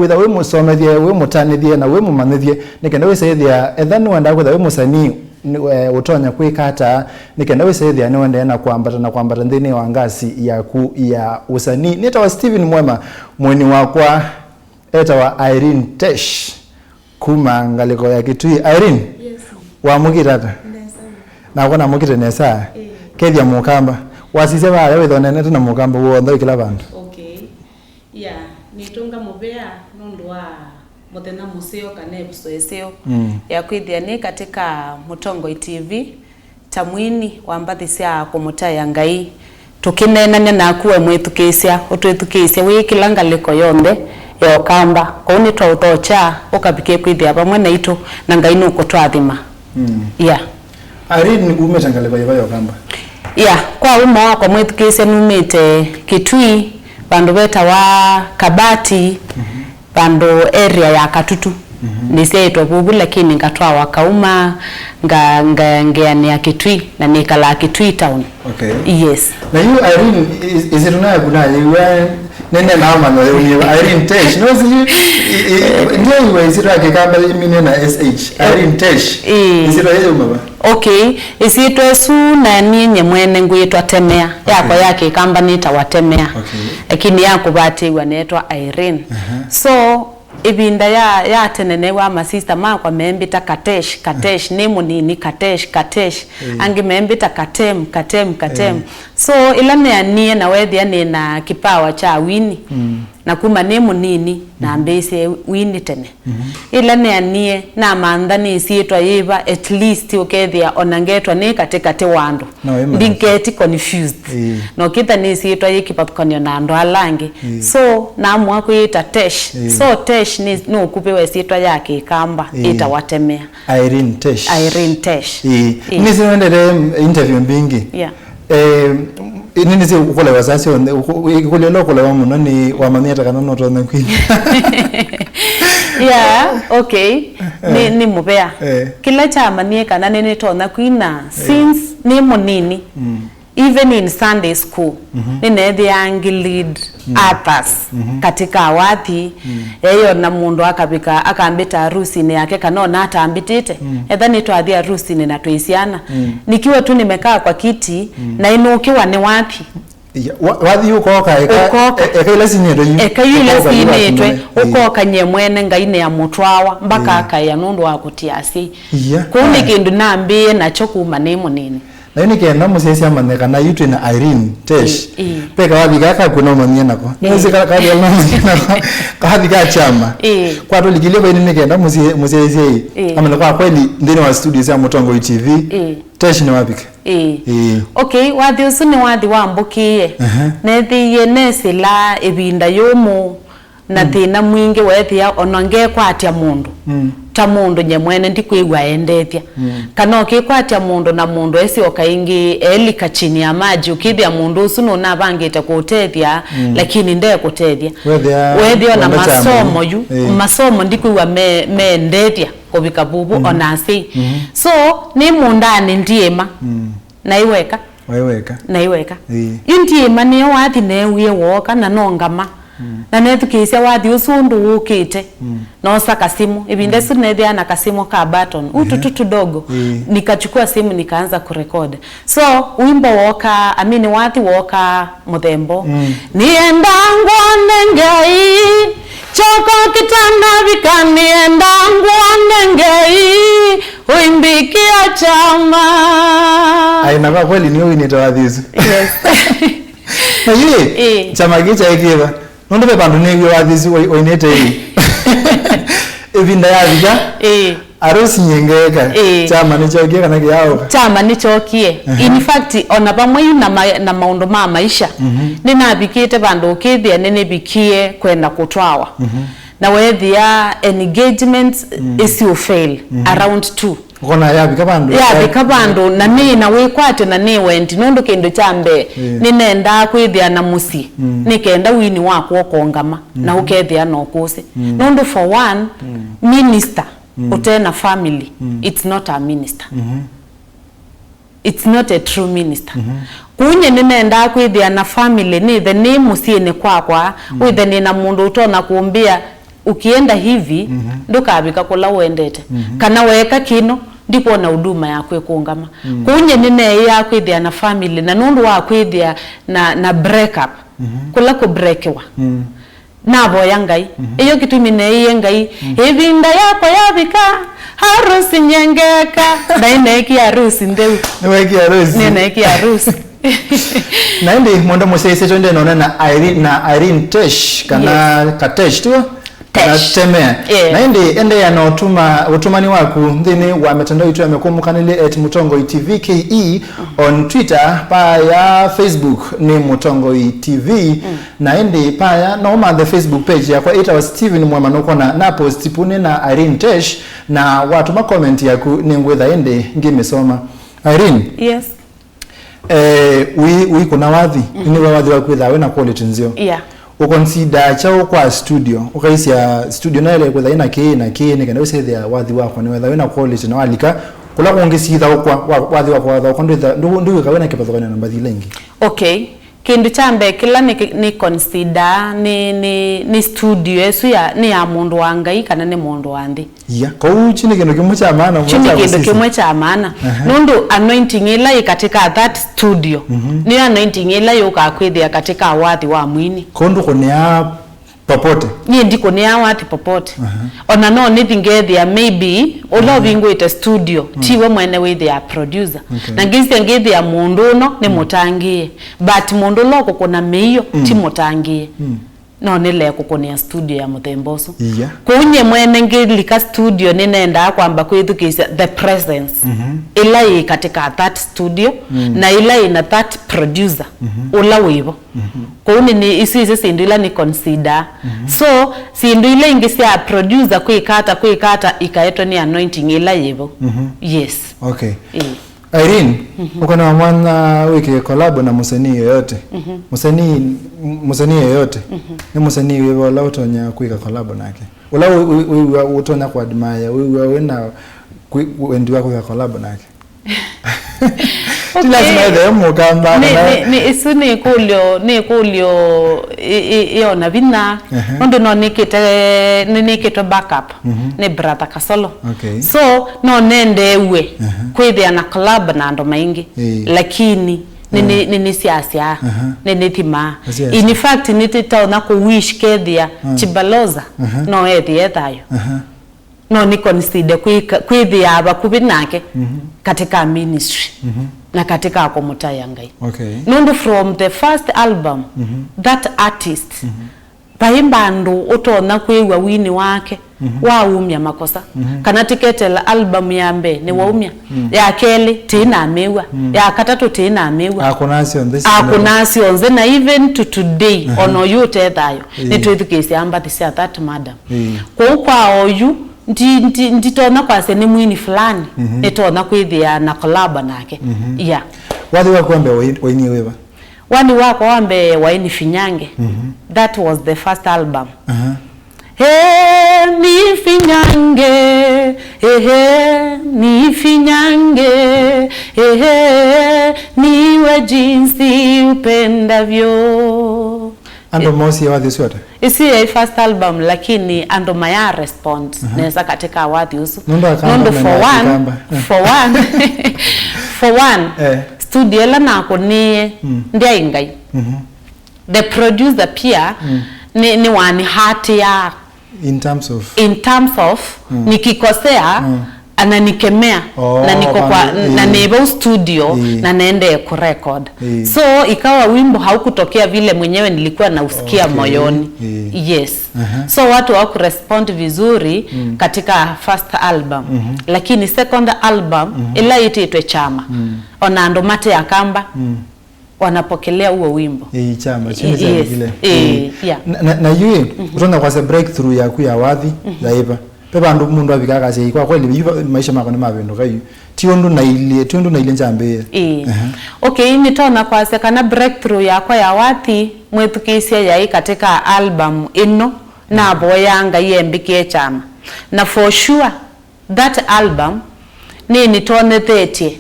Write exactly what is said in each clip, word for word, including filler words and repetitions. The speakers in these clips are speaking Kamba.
wĩtha wĩ mũsomethye, wĩ mũtanĩthye, na wĩ mũmanyĩthye, nĩ kenda wĩsa ĩthĩa, etha nĩwendaa kwĩtha wĩ mũsanii, nĩ, eh, ũtonya kwĩka ata, nĩ kenda wĩsa ĩthĩa nĩwendeea na kwambata na kwambata nthĩnĩ wa ngasi yaku ya ũsanii. Nĩtawa Steven Mwema, mũeni wakwa etawa Irene Tesh, kuma ngalĩko ya Kitui. Irene, yes, wamũkĩte ata? Nesa. Nakwa namũkĩte nesa. Eh. Kethya mũkamba. Wasisya vaya wĩthonenete na mũkamba w'onthe wĩ kĩla vandũ. Okay. Yeah, nĩtũnga mũvea nũndũ wa mũthenya mũseo kana episode ĩseo, mm, ya kwĩthĩa nĩ katika Mũtongoi T V ta mwini wa mbathi sya kũmũtaĩa Ngai. Tũkĩneenany'a naku we mwĩthukĩĩsya, ũtwĩthukĩĩsye wĩ kĩla ngalĩko yonthe ya ũkamba. Kwoou nĩtwaũthokya ũkavikie kwĩthĩa vamwe naitũ, na Ngai nũkũtwathima. Mm. Yeah. Irene, umĩte ngalĩko yĩva ya ũkamba? Yeah, kwa ũma wakwa mwĩthukĩĩsya numĩte Kitui, vandũ vetawa Kabati, mhm, vandũ area ya Katutu. Mhm. Nĩsyaĩtwe vuvu, lakini ngatwawa Kauma, nga, nga, ngeanĩa Kitui, na nĩkalaa Kitui town. Okay. Yes. Na yu Irene, ĩ-, ĩsyĩtwa naku nayĩw'a, nene namanya yaumiwa Irene Tesh. No si, i-, i-, ndiaiwa ĩsyĩtwa ya Kĩkamba mine na S H. Irene Tesh. Ĩĩ. Ĩsyĩtwa yĩ yauma va? Okay, ĩsyĩtwa ĩsu nanie nye mwene ngwĩtwa Temea. Yakwa, okay, ya Kĩkamba nĩtawa Temea. Okay. Lakini ya kũvatĩĩw'a neetwa Irene. Aha. So, ĩvinda ya, ya tene neew'aa masista makwa membĩta Katesh, Katesh, nĩ mũnini, Katesh, Katesh. Eh. Angĩ membĩta Katem, Katem, Katem. Eh. So, ĩla neanie na weethĩa nĩ na kĩpawa kya wini, mm, na kuma nĩ mũnini, mm, nambĩĩsye wini tene. Mhm. Ĩla neanie, namantha nĩ ĩsyĩtwa yĩva, at least ũkethĩa ona ngetwa nĩ katĩkatĩ wa andũ. No, ĩmwe. Ndingeti confused. Ĩĩ. No kĩtha nĩ ĩsyĩtwa yĩ kĩvathũkany'o na andũ ala angĩ. Ĩĩ. So, naamua kwĩyĩta Tesh. Ĩĩ. So, Tesh nĩ, nĩ ũkuvĩ wa ĩsyĩtwa ya Kĩkamba, ĩĩ, ĩtawa Temea. Irene Tesh. Irene Tesh. Ĩĩ. Ĩĩ. Nĩsĩ nĩwendete interview mbingĩ. Yeah. Eh, nĩnĩsĩ ũkũlewa saa syonthe, ũkũ-, ĩkũlyo ĩla ũkũlewa mũno nĩ wamanyĩte kana nũtonya kwina. Yeah, okay. Nĩ, eh, nĩ mũvea. Eh. Kĩla kyamanyie kana nĩnĩtonya kwina, eh, since nĩ mũnini. Mm. Even in Sunday school, mhm, nĩneethĩaa ngĩ lead, mm, others, mhm, katika wathi. Mm. Eyo na mũndũ akavika, akambĩta harusinĩ yake, kana ona atambĩtĩte. Mm. Etha nĩtwathi harusinĩ na twĩ syana. Mm. Nikiwa tu nimekaa kwa kiti, mm, na inũkiwa nĩ wathi. Iya, wa-, wathi ũkoka, eka, ũkoka, e-, eka ila sinĩtwe yu. Eka yu ila ũkoka yu sinĩtwe, wathi mũne. Ĩĩ. Ũkoka nye mwene Ngai nĩ amũtwawa, mpaka, ĩĩ, akaĩa nũndũ wa kũtia asyai. Iya. Kũu nĩ, aya, kĩndũ nambĩĩe nakyo kuma nĩ mũnini. Na yu nĩ kenda mũsyaĩĩsya amanye kana yu twĩ na Irene Tesh. Ĩĩ, ĩĩ. Ve kawathi kaa kaku nomanyie nako. Ĩĩ. Nĩwĩsĩ ka-, kawathi kaa nomanyie nako. Kawathi ka kyama. Ĩĩ. Kwa tũlikilye vaini nĩ kenda mũsyaĩĩsya ĩĩ. Ĩĩ. Amanye kwa kweli nthĩnĩ wa studio sya Mũtongoi T V. Ĩĩ. Tesh nĩwavika. Ĩĩ. Ĩĩ. Okay, wathi ũsu nĩ wathi wambũkĩie. Aha. Neethĩie nesĩla ĩvinda yũmũ na, mm, thĩna mwingĩ, weethĩa ona ngekwatya mũndũ, mm, ta mũndũ nye mwene ndikwĩw'a endethya. Mm. Kana ũkĩkwatya mũndũ na mũndũ esyoka ĩngĩ, elika chini ya maji, ũkĩthĩa mũndũ ũsu nũnavangĩte kũũtethya, mm, lakini ndekũtethya. Weethĩa, weethĩa ona wenda kyama masomo yu, ĩĩ, masomo ndikwĩw'a me-, meendethya kũvika vuvu, mhm, ona asyai. Mhm. So, nĩ mũũndanĩ ndiĩma. Mm. Naĩ weka. Waĩ weka. Naĩ weka. Ĩĩ. Yu ndiĩma nĩyo wathi neewie wooka na nongama. Mm. Na nethukĩĩsya wathi ũsu ũndũ wũkĩte. Mm. Noosa kasimũ. Ĩvinda, mm, ĩsu neethĩaa na kasimũ ka button. Utu, ehe, tu tudogo. Ĩĩ. Nikachukua simu nikaanza kurekodi. So, wimbo wooka, I mean, wathi wooka mũthembo. Mm. Nĩenda ngwone Ngai, kyoka kĩtanavika, nĩenda ngwone Ngai, ũimbĩkĩa kyama. Ai, na kwa kweli nĩ ũinĩte wathi ũsu. Yes. Na yĩ, ĩĩ, kyama kĩ kyaĩ kĩva? Nũndũ ve vandũ nĩw'e wathi ũsu wai-, wainĩte ĩĩ. Ĩvinda yavika. Ĩĩ. Arusi nyengeeka, ĩĩ, kyama nĩkyokie kana kĩyaũka? Kyama nĩkyokie. Aha. In fact, ona vamwe yu na ma-, na maũndũ ma maisha, mhm, nĩnavikĩte vandũ ũkĩthĩa nĩnĩvikie kwenda kũtwawa. Mhm. Na weethĩa engagement, mm, ĩsiũ fail, mhm, around two. Ũkona yavika vandũ, yavika vandũ, na nĩ na wĩkwatyo na nĩ wendi, nũndũ kĩndũ kya mbee, ĩĩ, nĩnendaa kwĩthĩa na mũsyĩ, mm, nĩ kenda wini wakwa ũkongama, na, mhm, ũkethĩa na ũkũsĩ. Mm. Nũndũ for one, mm, minister, mm, ũte na family, mm, it's not a minister. Mhm. It's not a true minister. Mhm. Kũu nye nĩnendaa kwĩthĩa na family, nĩthe nĩ mũsyĩnĩ kwakwa, mm, wĩthe nĩ na mũndũ ũtonya kũmbĩa, Ukienda hivi, ndũkavika kũla ũendete. Kana weeka kĩno, ndikwona huduma yaku ĩkũngama. Kwoou nyie nĩneeĩaa kwĩthĩa na family, na nũndũ wa kwĩthĩa na, na break up, kũla kũbrekiwa, navoya Ngai. Ĩyo kĩtumi neeie Ngai, ĩvinda yakwa yavika, harusi nyengeka. Na nĩneekie harusi ntheu. Nĩweekie harusi? Nĩneekie harusi. Na ĩndĩ mwenda mũsyaĩĩsya twende none na Irene, na Irene Tesh, kana Katesh, tiw'o? Kana Tesh. Temea. Yeah. Na ĩndĩ endeea na ũtuma, ũtũmani waku nthĩnĩ wa mitandao itũ ya mĩkũmũkanĩlye at Mũtongoi T V K E on Twitter, paya Facebook nĩ Mũtongoi T V. Na ĩndĩ paya no ũmanthe Facebook page yakwa ĩtawa Steven Mwema, nũkwona na post pune na Irene Tesh, na watũma comment yaku nĩngwĩtha ĩndĩ ngĩmĩsoma. Irene? Yes. Eh, wi, wi kuna wathi, nĩwe wathi wa kwĩtha wĩ na quality nzeo. Yeah. Ũconsider kyaũ kwa studio, ũkaisya studio naĩle kwĩtha ĩna kĩĩ na kĩĩ, nĩ kana ũsethĩa wathi wakwa nĩwetha wĩ na quality na walika kũla kũngĩ sitha ũkwa, wa-, wathi wakwa watha ũkwa ndwĩtha, ndũ-, ndũwĩka wĩ na kĩvathũkanyo na mbathi ila ingĩ. Okay. Kĩndũ kya mbee kĩla nĩ, nĩ consider nĩ, nĩ, nĩ studio ĩsu ya, nĩ ya mũndũ wa Ngai kana nĩ mũndũ wa nthĩ. Ia, kwoou kyu nĩ kĩndũ kĩmwe kya maana mũno. Kyu nĩ kya kĩndũ kũsisya. Kĩmwe kya maana. Aha. Nũndũ anointing ĩla yĩ katika that studio, nĩyo anointing ĩla yũkaa kwĩthĩa katika wathi wa mwini. Kwoou ndũkũnĩaa popote? Niĩ ndikũnĩaa wathi popote. Aha. Ona no nĩthi ngethĩa maybe ũla ũvingũĩte studio, tiwe mwene wĩthĩa producer. Okay. Na ngĩsya ngĩthĩa mũndũ ũno nĩ mũtangĩĩe. But mũndũ ũla ũkũkũna mĩio, ti mũtangĩĩe. No nĩlee kũkũnĩa studio ya mũthemba ũsu. Iya. Kwoou nyie mwene ngĩlika studio nĩnendaa kwamba kwĩthukĩĩsya the presence ĩla yĩ katika that studio na ĩla yĩ na that producer ũla wĩvo. Kwoou nĩ, nĩ, isu isyo syĩndũ ila nĩ consider. So, syĩndũ ila ingĩ sya producer kwĩka ata, kwĩka ata, ikaetwe nĩ anointing ĩla yĩvo. Yes. Okay. Ĩĩ. Irene, ũkona mwanya wĩke collab na mũsanii yoyote? Mũsanii, mũsanii yoyote? Nĩ mũsanii wĩva ũla ũtonya kwĩka collab nake? Ũla wĩ, wĩ, wĩw'a ũtonya kũ admire, wĩw'a wĩna kwĩ, wendi wa kwĩka collab nake? Ti lazima ethĩwe mũkamba, nĩ, kana nĩ, nĩ, isu nĩ ĩkũlyo, nĩ ĩkũlyo ĩ, ĩ, ĩona vinya. Nũndũ no nĩkĩte, nĩ nĩkĩtwe backup nĩ brother Kasolo. Okay. So, no nendeew'e kwĩthĩa na collab na andũ maingĩ. Ĩĩ. Lakini nĩ, nĩ, nĩ, nĩ syasya, nĩ nĩthimaa. Syasya. In fact, nĩtĩtonya kũ wish kethĩa Chibaloza no ethĩe thayũ. No nĩ consider kwĩka, kwĩthĩaa vakuvĩ nake katika ministry na katika kũmũtaĩa Ngai. Okay. Nũndũ from the first album, that artist, vai mbandũ ũtonya kwĩw'a wini wake waumya makosa. Kana tĩketela album ya mbee nĩwaumya, ya kelĩ tĩinamĩw'a, ya katatũ tĩinamĩw'a. Akũnaa syonthe. Akũnaa syonthe, na even to today, ona oyu ũte thayũ, nĩtwĩthukĩĩsyaa mbathi sya that madam. Kwoou kwa oyu, Ndi-, ndi-, nditonya kwasya nĩ mwini fulani, nĩtonya kwĩthĩa na collab nake. Yeah. Wathi waku wa mbee wai-, wainie wĩva? Wathi wakwa wa mbee waĩ Nifinyange. That was the first album. Aha. He, nifinyange, ehe, nifinyange, ehe, niwe jinsi upendavyo. Andũ moosie wathi ũsu ata? Ĩsu yaĩ first album, lakini andũ maya respond nesa katika wathi ũsu. Nũndũ Akamba nũndũ for mena one, Akamba. For one, for one, studio ĩla nakũnĩie ndyaĩ Ngai. The producer pia nĩ, nĩ wanihatĩa. In terms of? In terms of, nikikosea, ananikemea, na niko kwa, na nĩ vau studio, na nendee kurecord. So, ikawa wimbo haukutokea vile mwenyewe nilikuwa nausikia moyoni. Yes. So, watu hawakurespond vizuri katika first album. Lakini second album, ĩla ĩtĩtwe Chama, ona andũ mate Akamba, wanapokelea huo wimbo. Ĩĩ, Chama, yes. Kile. Ĩĩ, yeah. Na, na, na yu, ũtonya kwasya breakthrough yaku ya wathi yaĩva? Ve vandũ mũndũ avika akasya, "Ĩĩ, kwa kweli, yu va-, maisha makwa nĩmavĩndũka yu. Ti ũndũ nailyĩ, ti ũndũ nailyĩ ngyambĩĩe." Ĩĩ. Aha. Okay, nĩtonya kwasya kana breakthrough yakwa ya wathi mwĩthukĩĩsya yaĩ katika album ĩno, navoyaa Ngai embĩkĩe Chama. Na for sure, that album nĩnĩtonyethetye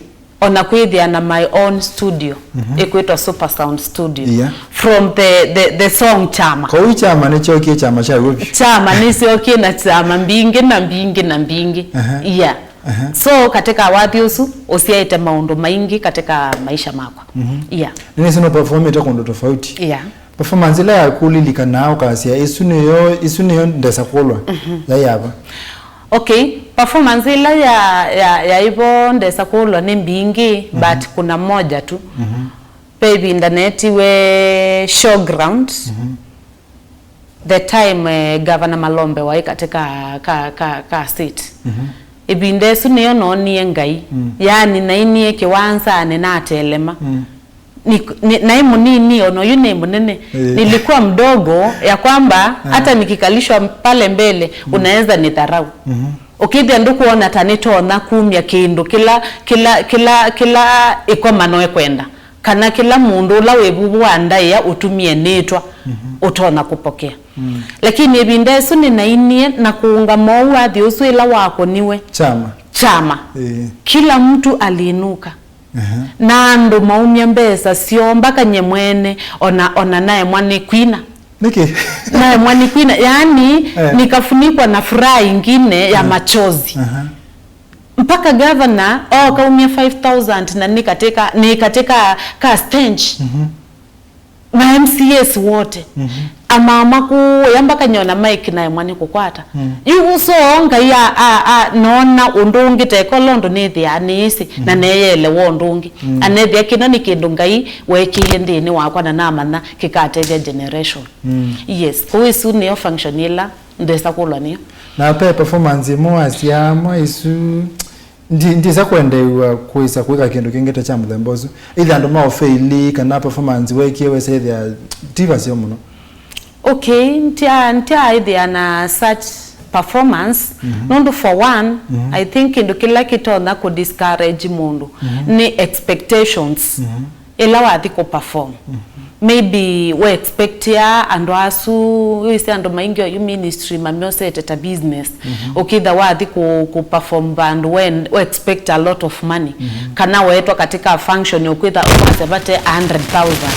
ona kwĩthĩa na my own studio, mhm, ĩkwĩtwa Super Sound Studio. Yeah. From the, the, the song Chama. Kau Chama nĩkyookie kyama kya w'o vyũ. Chama nĩsyokie na chama mbingĩ na mbingĩ na mbingĩ. Aha. Yeah. Aha. So katika wathi ũsu ũsyaĩte maũndũ maingĩ katika maisha makwa. Mhm. Yeah. Nĩnĩsĩ no performĩte kũndũ tofauti. Yeah. Performance ĩla yaku ũlilikanaa ũkasya, "Ĩsu nĩyo, ĩsu nĩyo ndesa kũlwa." Mhm. Yaĩ ya va? Okay, performance ĩla ya, ya, ya ĩvo ndesa kũlwa nĩ mbingĩ, mhm, but kuna moja tu. Mhm. Ve ĩvinda neetiwe showground, mhm, the time, eh, Governor Malombe waĩ katika ka, ka, ka seat. Mhm. Ĩvinda ĩsu nĩyo noonie Ngai. Mm. Yaani nainie kĩwanzanĩ natelema. Mm. Ni, ni, naĩ mũnini, ona ũyu nĩ mũnene. Eh. Nilikuwa mdogo ya kwamba, eh, hata nikikalishwa pale mbele, mm, unaweza nidharau. Mhm. Ũkĩthĩa ndũkwona ta nĩtonya kumya kĩndũ kĩla, kĩla, kĩla, kĩla ĩkomano ĩkwenda, kana kĩla mũndũ ũla wĩ vuvu wa ndaĩa ũtumie nĩtwa, mhm, ũtonya kũpokea. Mm. Lakini ĩvinda ĩsu nĩnainie na kũũnga mowau wathi ũsu ĩla wakoniwe. Chama. Chama. Eh. Kila mtu aliinuka. Aha. Na andũ maumya mbesa syoo, mbaka nye mwene, ona, ona naemwa nĩ kwina. Nĩkĩ? Naemwa nĩ kwina, yaani, eh, nikafunikwa na furaha ingine ya, mm, machozi. Aha. Mpaka governor ooka aumya five thousand na nĩ katika, nĩ katika ka stage. Mhm. Ma M C As wote. Mhm. Amaama kũũya mpaka nyona mic naemwa nĩ kũkwata. Mm. Yu so Ngai a, a, a, noona ũndũ ũngĩ teko londo nĩthĩaa nĩĩsĩ, na, mhm, neyeelewa ũndũ ũngĩ. Mm. Anethĩa kĩno nĩ kĩndũ Ngai weekĩie nthĩnĩ wakwa na namanya kĩkatethya generation. Mm. Yes, kũu ĩsu nĩyo function ĩla ndesa kũlwa nĩyo. Na pe performance ĩmwe wasya mwa ĩsu Ndi-, ndisa kwendeew'a kwĩsa kwĩka kĩndũ kĩngĩ ta kya mũthemba ũsu. Either andũ maũfeili kana performance weekie wesa ĩthĩa ti vaseo mũno. Okay, ntya-, ntyaaĩthĩa na such performance, mhm, nũndũ for one, mhm, I think kĩndũ kĩla kĩtonya kũ discourage mũndũ, mhm, nĩ expectations. Mhm. Ĩla wathi kũ perform. Mhm. Maybe we expectia andũ asu, wĩsĩ andũ maingĩ oyu ministry mamyosete ta business. Mhm. Ũkĩtha wathi kũ, kũ perform vandũ we, we expect a lot of money. Mhm. Kana weetwa katika function ũkwĩtha ũkwasya vate a hundred thousand.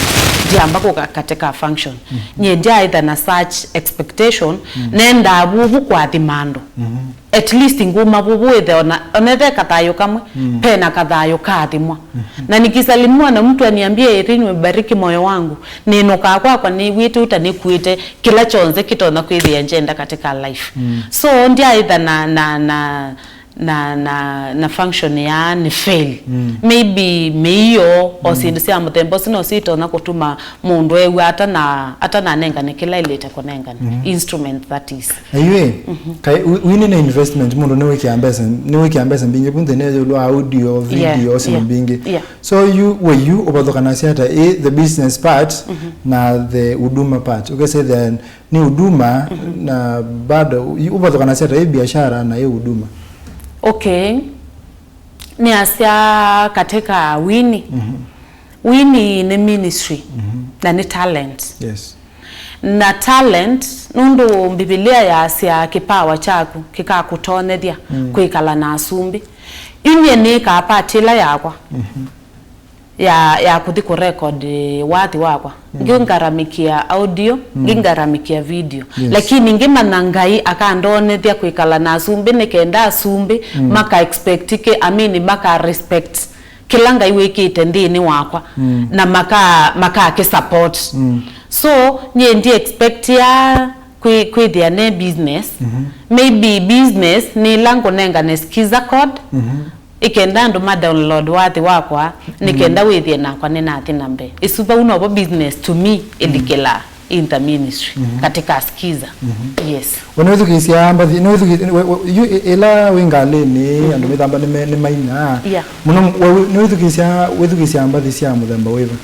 Ndiamba kũka katika function. Mhm. Nyie ndyaĩtha na such expectation, mhm, nendaa vuvu kũathima andũ. Mhm. At least nguma vuvu wĩthe ona, ona ethe kathayũ kamwe, mm, pena kathayũ kaathimwa. Mhm. Na nikisalimiwa na mtu aniambie, "Irene, umebariki moyo wangu." Nĩnũkaa kwakwa nĩw'ĩte ũta nĩkuĩte kĩla kyonthe kĩtonya kwĩthĩa ngyenda katika life. Mm. So, ndyaĩtha na, na, na, na, na, na function ya nĩ fail. Mm. Maybe mĩio, o, mm, syĩndũ sya mũthemba ũsu no syĩtonya kũtuma mũndũ ew'a atana-, atananengane kĩla ĩlĩte kũnengane. Mhm. Instrument, that is. Na yu ĩ, mhm, kaĩ wi-, wini nĩ investment, mũndũ nĩwĩkĩa mbesa, nĩwĩkĩa mbesa mbingĩ vu nthĩnĩ ĩũlũ wa audio, video, yeah, syĩndũ, yeah, mbingĩ. Yeah. So yu, we yu ũvathũkanasya ata ĩ the business part, mhm, na the huduma part? Ũkesethĩa nĩ huduma, mhm, na bado, yu ũvathũkanasya ata ĩ biashara na ĩ huduma? Okay. Nĩasya katika wini. Mhm. Wini nĩ ministry, mhm, na nĩ talent. Yes. Na talent, nũndũ Mbivilia yaasya kĩpawa kyaku kĩkakũtonyethya, mm, kwĩkala na asumbĩ. Yu nyie nĩkaa part ĩla yakwa, mhm, ya, ya kũthi kũ record, eh, wathi wakwa. Mm. Ngĩngaramĩkĩa audio, mm, ngĩngaramĩkĩa video. Yes. Lakini ngĩmanya Ngai akandonethya kwĩkala na asumbĩ nĩ kenda asumbĩ, mm, maka expect kĩ, I mean, maka respect kĩla Ngai wĩkĩte nthĩnĩ wakwa, mm, na maka, makakĩ support. Mm. So, nyie ndi expectia kwĩ-, kwĩthĩa ne business. Mhm. Maybe business nĩ ĩla ngũnengane Skiza code, mhm, ĩkenda andũ ma download wathi wakwa, nĩ, mm, kenda wĩthĩe nakwa nĩnathi na mbee. Ĩsu vau novo business to me, mm, ĩlikĩlaa in the ministry, mhm, katika Skiza. Mhm. Yes. We nĩwĩthukĩĩsya mbathi, nĩwĩthukĩ-, we, we, yu ĩ-, ĩla wĩ ngalĩnĩ, mhm, andũ mĩthamba nĩme-, nĩmainaa. Yeah. Mũno, we, we, nĩwĩthukĩĩsya, wĩthukĩĩsya mbathi sya mũthemba wĩva?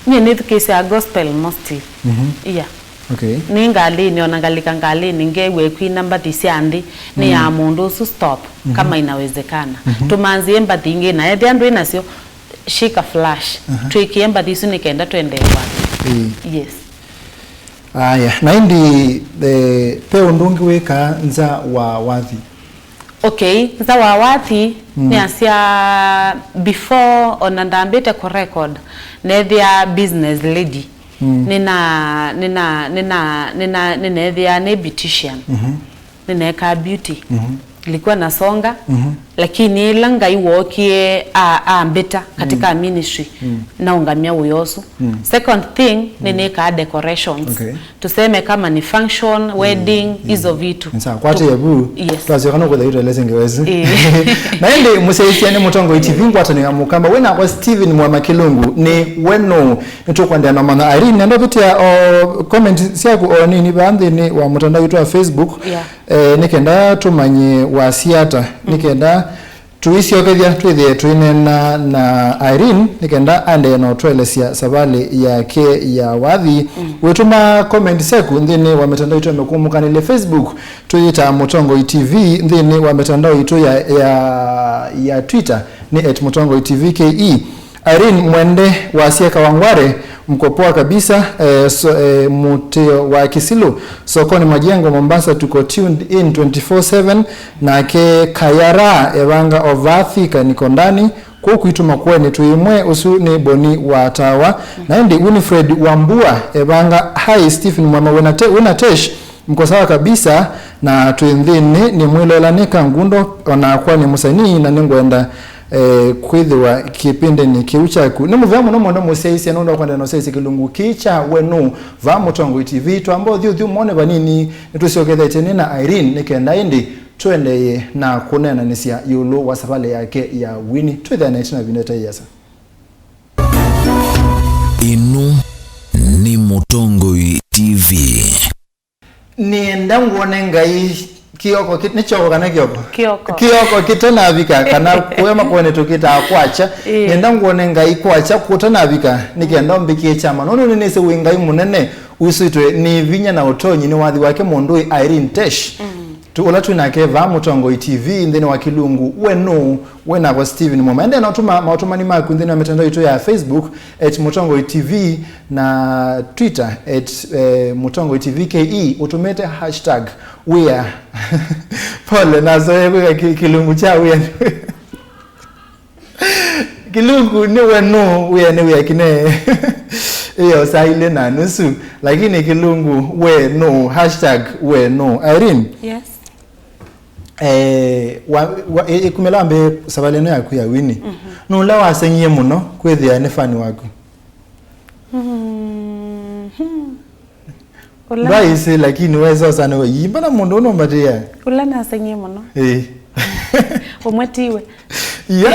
Nyie nĩthukĩĩsya gospel mostly. Mhm. Yeah. Okay. Nĩ ngalĩnĩ, ona ngalika ngalĩnĩ, ngew'a ĩkwina mbathi sya nthĩ, nĩ ya, mm, mũndũ ũsu, stop, mhm, kama inawezekana. Mhm. Tũmanthĩe mbathi ingĩ, na ethĩa ndwĩ nasyo, shika flash. Aha. Twĩkĩe mbathi isu nĩ kenda twendee kwake. Ĩĩ. Yes. Aya, na ĩndĩ, eh, ve ũndũ ũngĩ wĩkaa nza wa wathi? Okay, nza wa wathi, mm, nĩasya before ona ndambĩte kũ record, neethĩa business lady. Mm. Nĩna, nĩna, nĩna, nĩna, nĩneethĩa nĩ beautician. Mhm. Nĩneekaa beauty. Mhm. Nilikuwa nasonga, mhm, lakini ĩla Ngai wookie a-, ambĩta katika, mm, ministry, mm, naũngamya wĩa ũsu. Mm. Second thing, mm, nĩnĩkaa decorations. Okay. Tuseme kama ni function, wedding, mm, hizo vitu. Sawa, kwate ya vu. Yes. Twasyoka no kuthaitwa lese ngewezi. Eh. Na ĩndĩ mũsyaĩĩsya nĩ Mũtongoi T V ngwatanĩo ya Mũkamba. Wĩ nakwa Steven Mwema Kĩlungu, nĩ we nũ? Nĩtũkwendea na mana. Irene, nenda ũvĩtĩa o comment syaku o nini vaa nthĩnĩ wa mũtandao witũ wa Facebook. Yeah. Eh, nĩ kenda tũmanye wasya ata. Mm. Nĩ kenda tũisyokethya twĩthĩe tũineena na Irene nĩ kenda aendee na ũtũelesya savalĩ yake ya wathi. Mm. Wĩtũma comment syaku nthĩnĩ wa mĩtandao itũ ya mĩkũmũkanĩlye. Facebook tũyĩtaa Mũtongoi T V, nthĩnĩ wa mĩtandao itũ ya, ya, ya Twitter nĩ at Mũtongoi T V K E. Irene Mwende wa Sieka Wangware, mko poa kabisa, eh, so, eh, mũtĩo wa Kisilu, Sokoni Majengo, Mombasa, tuko tuned in twenty-four seven. Nake Kayara Evanga of Athika, niko ndani. Kũu kwitũ Makueni twĩ ĩmwe, ũsu nĩ Boni wa Tawa. Na ĩndĩ Winifred Wambua Evanga, hi Stephen Mwema, wĩna te-, wĩna Tesh, mko sawa kabisa, na twĩ nthĩnĩ, nĩ mwĩloela nĩ Kangundo, onakwa nĩ mũsanii, na nĩngwenda, eh, kwĩthĩwa kĩpĩndĩnĩ kĩu kyaku. Nĩ mũvea mũno mũno mũsyaĩĩsya nũndũ wa kwendana na ũsyaĩĩsya kĩlungu kĩĩ kya We Nũ vaa Mũtongoi T V. Twamba ũthyũthyũ mwone vanini, nĩtũsyokethetye nĩ na Irene nĩ kenda ĩndĩ tũendee na kũneenanĩsya ĩũlũ wa savalĩ yake ya wini. Twĩthĩane tena ĩvinda ĩtaĩ ĩasa. Ĩno nĩ Mũtongoi T V. Nĩenda ngwone Ngai kĩoko ki-, nĩ kyoko kana kĩoko? Kĩoko. Kĩoko kĩtanavika, kana kũya Makueni tũkĩtaa kwakya. Ĩĩ. Nĩenda ngwone Ngai kwakya kũtanavika, nĩ kenda ũmbĩkĩe kyama. Nũndũ nĩnĩsĩ wĩ Ngai mũnene, wĩsĩtwe nĩ vinya na ũtonyi nĩ wathi wake mũndũĩ Irene Tesh. Mm. Tu-, ũla twĩ nake vaa Mũtongoi T V nthĩnĩ wa kĩlungu We Nũ, wĩ nakwa Steven Mwema. Ende na ũtũma maũtũmani maku nthĩnĩ wa mĩtandao itũ ya Facebook at Mũtongoi T V na Twitter at, eh, Mũtongoi T V K E, ũtũmĩte hashtag wĩa. Pole, nazoea kwĩka kĩ-, kĩlungu kya wĩa. Kĩlungu nĩ We Nũ, wĩa nĩ wĩa kine. Ĩyo saa ilĩ na nusu, lakini kĩlungu We Nũ, hashtag We Nũ. Irene? Yes. Eh, wa, wa, ĩ-, ĩkumĩla wambĩĩe savalĩ ĩno yaku ya wini. Mhm. Nũla waseng'ie mũno kwĩthĩa nĩ fani waku? Mhm. Ũla ndwaĩsĩ, lakini wesa ũsane we, "Ii, mbona mũndũ ũno mbatĩa?" Ũla naseng'ie mũno. Ĩĩ. Ũmwe tiwe. Yeah.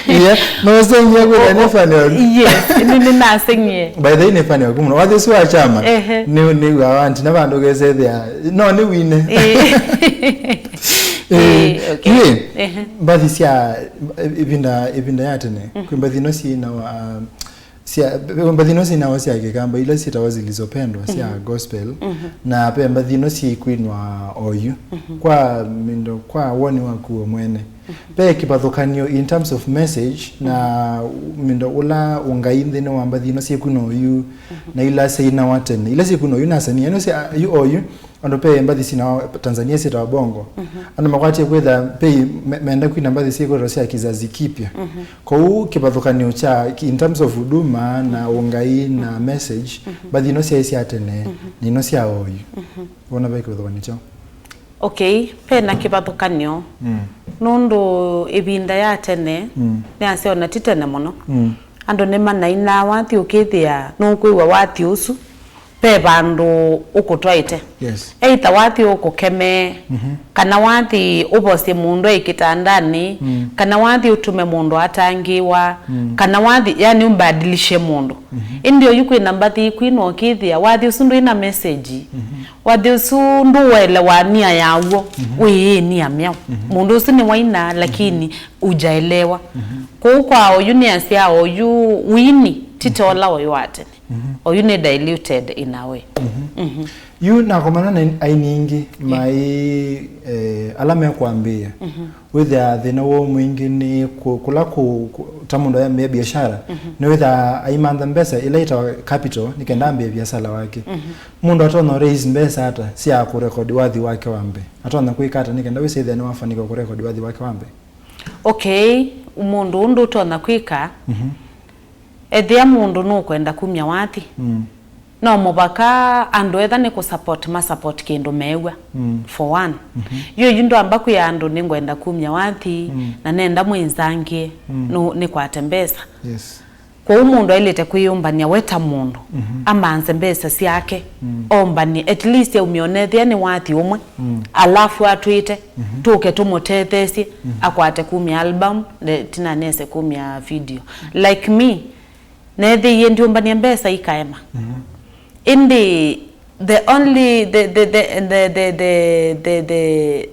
Yeah. Nũseng'ie kwĩthĩa nĩ fani waku? Yes, nĩ, nĩnaseng'ie. By the way, nĩ fani waku mũno. Wathi ũsu wa kyama, ehe, nĩ, nĩ wa wanti na vandũ kesethĩa. No, nĩ wine. Ĩĩ. Ĩĩ, ĩĩ, okay. Ĩĩ. Ehe. Mbathi sya ĩvinda, ĩvinda ya tene, mhm, kwĩ mbathi ino syĩnawa, um, sya, mbathi ino syĩnawa sya Kĩkamba, ila syĩtawa zilizopendwa sya, mhm, gospel, mhm, na ve mbathi ino syĩkwinwa oyu. Mhm. Kwa mindo, kwa woni waku we mwene, mhm, ve kĩvathũkany'o in terms of message na, mhm, mindo ũla ũngai nthĩnĩ wa mbathi ino syĩkwinwa oyu, mhm, na ila syĩnawa tene, ila syĩkwinwa oyu na asanii, ino sya, yu oyu, Andũ ve mbathi syĩnawa Tanzania syĩtawa bongo. Mhm. Andũ makwatie kwĩtha ve me-, menda kwina mbathi syĩkwĩtwa sya kizazi kipya. Mhm. Kwoou kĩvathũkany'o kya ki-, in terms of huduma na, mhm, ũngai na, mhm, message, mhm, mbathi ino syaĩ sya tene, mhm, na ino sya oyu. Mhm. Wona ve kĩvathũkany'o kyaũ? Okay, ve na kĩvathũkany'o. Mm. Nũndũ ĩvinda ya tene, mm, nĩasya ona ti tene mũno. Mm. Andũ nĩmanainaa wathi ũkĩthĩa nũkwĩw'a wathi ũsu. Ve vandũ ũkũtwaĩte. Yes. Either wathi ũkũkemee, mhm, kana wathi ũvosye mũndũ e kĩtandanĩ, mm, kana wathi ũtume mũndũ atangĩĩwa, mm, kana wathi, yani, ũmbadilishe mũndũ. Mhm. Ĩndĩ oyu kwĩna mbathi ikwinwa ũkĩthĩa wathi ũsu ndwĩna message. Mhm. Wathi ũsu ndũũelewa nia yaw'o, mhm, wĩ nia myaũ. Mhm. Mũndũ ũsu nĩwaina, lakini, mhm, ujaelewa. Mhm. Kwoou kwa oyu nĩasya oyu wini, ti ta ũla oyu wa tene. Mhm. Oyu nĩ diluted in a way. Mhm. Mhm. Yu nakomana na aini aingĩ mai, eh, ala mekwambĩĩa. Mhm. Wĩthĩa thĩna woo mwingĩ nĩ kũ-, kũla kũ-, kũ-, ta mũndũ ayambĩĩa biashara, mhm, nĩwĩthaa aimantha mbesa ila itawa capital nĩ kenda ambĩĩe biasala wake. Mhm. Mũndũ atonya raise mbesa ata sya kũrekodi wathi wake wa mbee? Atonya kwĩka ata nĩ kenda wĩsĩthĩa nĩwafanikiwa kũrekodi wathi wake wa mbee? Okay, mũndũ ũndũ ũtonya kwĩka, mhm, ethĩa mũndũ nũkwenda kumya wathi, mm, no mũvaka andũ etha nĩ kũsupport, masupport kĩndũ meew'a, mm, for one. Mhm. Yu yu ndwamba kwĩa andũ nĩngwenda kumya wathi, mm, na nenda mwĩnzangĩe, mm, nũ-, nĩkwate mbesa. Yes. Kwoou mũndũ aĩlĩte kwĩyũmbany'a we ta mũndũ, mhm, amanze mbesa syake, mm, ombany'e, at least aumye onethĩa nĩ wathi ũmwe, mm, alafu atwĩte, mhm, tũke tũmũtetheesye, mhm, akwate kumya album, ne-, tina nese kumya video. Like me, neethĩie ndiũmbany'a mbesa ikaema. Mhm. Ĩndĩ the only, the, the, the, the, the, the, the, the,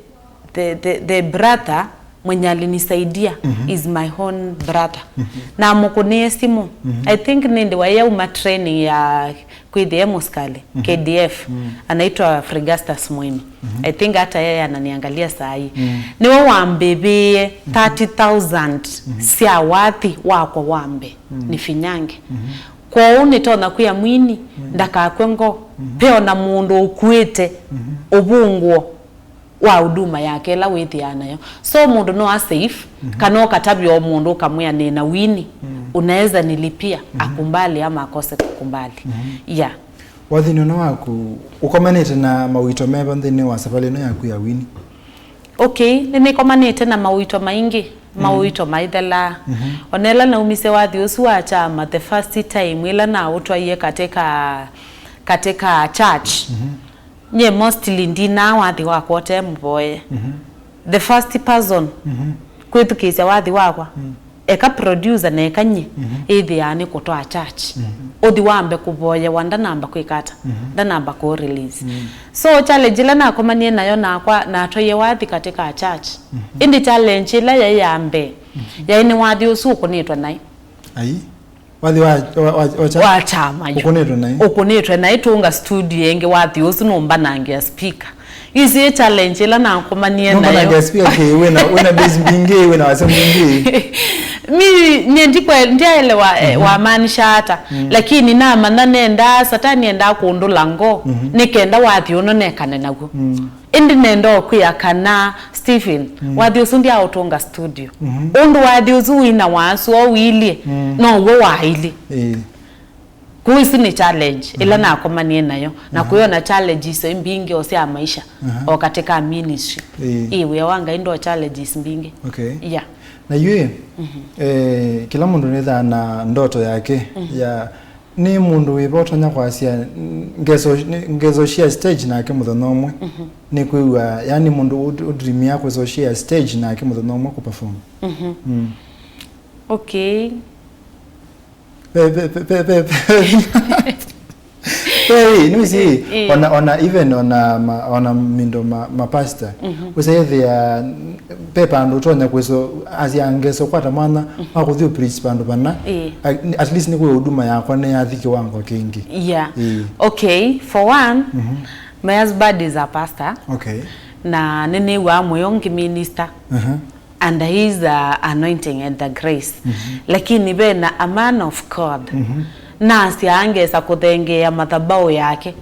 the, the, the brother mwenye alinisaidia, mhm, is my own brother. Mhm. Na mũkũnĩe simũ. Mhm. I think nĩndĩ waĩ auma training ya kwĩthĩa mũsikali, mhm, K D F, mm, anaitwa Fregastus Mwini. Mhm. I think hata yeye ananiangalia saa hii. Mm. Nĩwe wambĩvĩĩe, mhm, thirty thousand, mhm, sya wathi wakwa wa mbee. Mm. Nifinyange. Mhm. Kwoou nĩtonya kwĩa Mwini, mm, ndakakwe ngo, mhm, ve ona mũndũ ũkuĩte, mhm, ũvungũo wa huduma yake ĩla wĩthĩaa nayo. So mũndũ no a save, mhm, kana ũkatavya o mũndũ ũkamwĩa nĩ na wini, mm, unaweza nilipia, mhm, akubali ama akose kukubali. Mhm. Yeah. Wathinĩ ũno waku, ũkomanĩte na mawĩto meva nthĩnĩ wa savalĩ ĩno yaku ya wini? Okay, nĩnĩkomanĩte na mawĩto maingĩ, mm, mawĩto maithelaa. Mhm. Ona ĩla naumisye wathi ũsu wa kyama, the first time ĩla naũtwaie katika, katika church, mhm. Nye mostly ndinaa wathi wakwa ũte mũvoye. Mhm. The first person, mhm, kwĩthukĩĩsya wathi wakwa, mm, eka producer na eka nye, mhm, ĩthĩaa nĩ kũtwaa church. Mhm. Ũthi wambe kũvoyewa, ndanamba kwĩka ata? Mhm. Ndanamba kũ release. Mm. So challenge ĩla nakomanie nayo nakwa, natwaie wathi katika church. Mhm. Ĩndĩ challenge ĩla yaĩ ya mbee, mhm, yaĩ nĩ wathi ũsu ũkũnĩtwe naĩ. Ai. Wathi wa, wa, wa, wa kyama? Wa kyama yu. Ũkũnĩtwe naĩ? Ũkũnĩtwe naĩ, tũnga studio ĩngĩ, wathi ũsu nũmbanangĩa speaker. Ĩsu ĩ challenge ĩla nakomanie nayo. Nũmbanangĩa speaker kĩ, wĩna, wĩna bass mbingĩ, wĩna wasya mbingĩ? Mi, nye ndikwe, ndyaelewa, eh, mhm, wamaanisha ata. Mm. Lakini namanya nenda, Satani enda kũndũla ngo, mhm, nĩ kenda wathi ũno nekane naw'o. Mm. Ĩndĩ nenda o kwĩa kana, Stephen, mm, wathi ũsu ndyaũtũnga studio. Mhm. Ũndũ wathi ũsu wĩna wasyo ũilyĩ, mm, now'o waĩlĩ. Ĩĩ. Kũu ĩsu nĩ challenge ĩla, mhm, nakomanie nayo. Na, mhm, kwĩona challenge icio mbingĩ o sya maisha, aha, o katika ministry. Ĩĩ. Ĩĩ, wĩa wa Ngai ndo challenges mbingĩ. Okay. Yeah. Na yu ĩ, mhm, eh, kĩla mũndũ nĩthaa na ndoto yake, mhm, ya Nĩ mũndũ wĩva ũtonya kwasya, ngeso, nĩ, ngeso cia stage nake mũthenya ũmwe, mhm, nĩkwĩw'a, yani, mũndũ ũ, ũdreamia kwĩsa ũshare stage nake mũthenya ũmwe kũperform? Mhm. Mm. Okay. Pe, pe, pe, pe, pe, pe. Hey, nĩwĩsĩ, ĩ, ĩ, ona, ona, even ona ma, ona mindo ma, ma pastor. Mhm. Ũsethĩa, Ve vandũ ũtonya kwĩswa asya ngeso kwata mwanya, mhm, wa kũthi ũpreach vandũ vana. Ĩĩ. At, at least nĩkwĩ huduma yakwa nĩyathi kĩwango kĩngĩ. Yeah. Ĩĩ. Okay, for one, mhm, my husband is a pastor. Okay. Na nĩnĩw'aa mũyo ngĩminister. Mhm. And he is, uh, anointing and the grace. Mhm. Lakini ve na a man of God. Mhm. Nasya ngesa kũthengeea mathabaũ yake.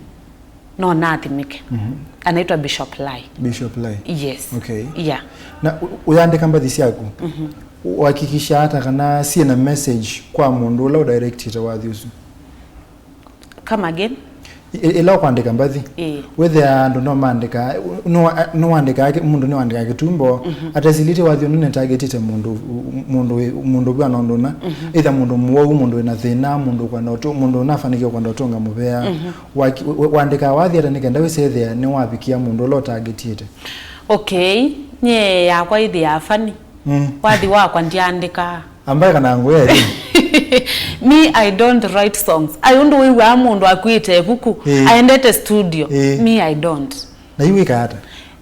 No naathimĩke. Mhm. Anaitwa Bishop Lai. Bishop Lai. Yes. Okay. Yeah. Na u, ũyandĩka mbathi syaku, mhm, ũhakikisha ata kana syĩ na message kwa mũndũ ũla ũdirectĩte wathi ũsu? Come again? I, ĩla ũkwandĩka mbathi, ĩĩ, wĩthĩa andũ no maandĩka, no, no wandĩkaa kĩ-, mũndũ nĩwandĩkaa kĩtumbo, mhm, atesilĩtye wathi ũno nĩtargetĩte mũndũ, mũndũ wĩ, mũndũ ũvw'ana ũndũ ũna, mhm, either mũndũ mũwau, mũndũ wĩna thĩna, mũndũ ũkwenda ũtũ-, mũndũ ũnafanikiwe kwenda ũtũnga mũvea. Mhm. Waki-, wa-, waandĩkaa wathi ata nĩ kenda wĩsethĩa nĩwavikia mũndũ ũla ũtargetĩte? Okay, nyie yakwa ĩthĩaa funny. Mm. Wathi wakwa ndiandĩkaa. Ambaye kana ngũya ĩthĩ. Me, I don't write songs. Ai ũndũ wĩw'aa mũndũ akuĩte ĩvuku, eh, aendete studio. Eh. Me, I don't. Na yu wĩkaa ata?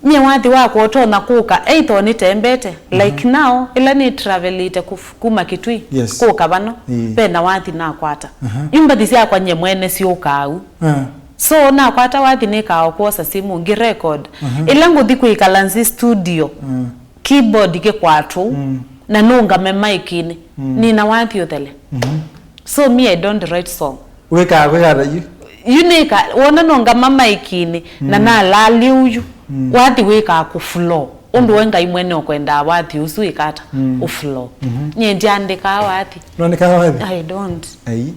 Nyie wathi wakwa ũtonya kũka, either nĩtembete, like now, ĩla nĩ travelĩte kũf-, kuma Kitui, Yes. kũka vano, Ĩĩ. ve na wathi nakwata. Aha. Yu mbathi syakwa nyie mwene syũkaa u. Ah. So, nakwata wathi nĩkaa o kwosa simũ, ngĩ record. Aha. Ĩla ngũthi kwĩkala nzĩ studio, Mm. keyboard kĩkwatũ, Mm. na nũngame maikinĩ, Mm. nina wathi ũthele. Mhm. So me, I don't write song. Wĩkaa, wĩkaa ta yu? Yu nĩka, wona nũngama maikinĩ, na Mm. nalaa lĩu yu. Mm. Wathi wĩkaa kũ flow. Ũndũ we Ngai mwene ũkwendaa wathi ũsu wĩkata, Mm. ũ flow. Mhm. Nyie ndiandĩkaa wathi. Nũandĩkaa wathi? I don't. Ai.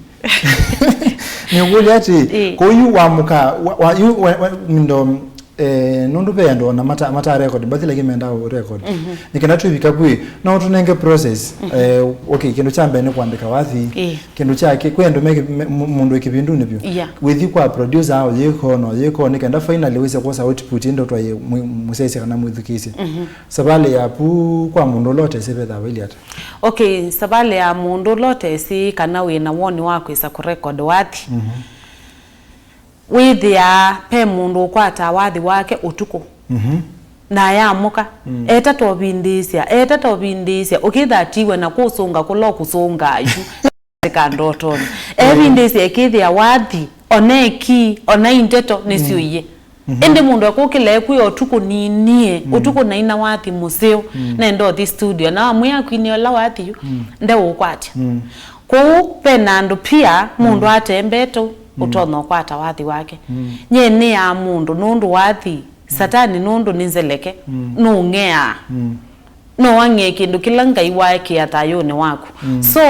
Nĩũkũlya atĩ, Ĩĩ. kũu yu wamũka, wa, wa, yu, wa, wa, ndo, eh, nũndũ ve andũ ona mata, mata record, mbathi lakini menda record. Mhm. Nĩ kana twĩvika kwĩ, no tũnenge process. Mhm. Eh, okay, kĩndũ kya mbee nĩ kũandĩka wathi. Ĩĩ. Kĩndũ kya kĩ, kwĩ andũ me kĩ-, me, mũ-, mũndũ wĩ kĩvindunĩ vyũ. Yeah. Wĩthi kwa producer, ũyĩko, no ũyĩko, nĩ kenda finally wĩse kwosa output, ĩndĩ twaye mũ-, mũsyaĩsya kana mwĩthukĩĩsye. Mhm. Savalĩ yaku kwa mũndũ ũla ũtesĩ vethaa vailye ata? Okay, savalĩ ya mũndũ ũla ũtesĩ kana wĩ na woni wa kwĩsa kũrecord wathi. Mhm. Wĩthĩaa pe mũndũ ũkwataa wathi wake ũtukũ. Mhm. Na ayamũka, Mm. eta tovindĩĩsya, eta tovindĩĩsya, ũkĩtha atiwe na kũsũnga kũla ũkũsũngaa yu. Eka ndotonĩ. Mm. Evindĩĩsya ĩkĩthĩa wathi, ona eki, ona i ndeto nĩsyũie. Mhm. Ĩndĩ mũndũ ekũkĩla ekwĩa ũtukũ ninie, Mm. ũtukũ naina wathi mũseo, Mm. nenda ũthi studio. Na wamwĩa akwinĩ ola wathi yu, Mm. ndeũkwatya. Mm. Kwoou, ve na andũ pia, mũndũ Mm. atembete, Mm. ũtonya ũkwata wathi wake. Mm. Nyie nĩaa mũndũ, nũndũ wathi, Satani nũndũ nĩ nzeleke, Mm. nũng'eaa. Mm. No ang'ee kĩndũ kĩla Ngai waekĩa thayũnĩ waku. Mm. So,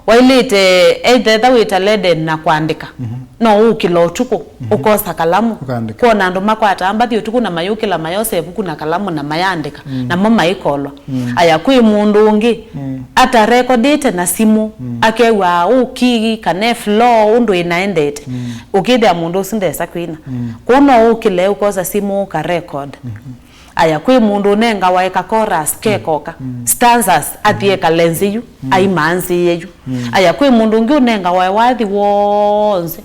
wailĩte either etha wĩ talented na kũandĩka. Mhm. No ũkĩla ũtukũ, Mhm. ũkosa kalamu. Ũkaandĩka. Kwona andũ makwataa mbathi ũtukũ na mayũkĩla mayosa ĩvuku na kalamu na mayandĩka. Mm. Namo maikolwa. Mm. Aya, kwĩ mũndũ ũngĩ, Mm. atarekodĩte na simũ, Mm. akew'a ũki kana flow ũndũ ĩnaendete. Mm. Ũkĩthĩa mũndũ ũsu ndesa kwina. Mm. Kũu no ũkĩle ũkosa simũ ũka record. Mhm. Aya, kwĩ mũndũ ũnengawa eka chorus, kekoka. Mm. Stanzas, athi ekale nzĩ yu, Mm. aimaanzĩĩe yu. Mm. Aya, kwĩ mũndũ ũngĩ ũnengawa wathi wonse.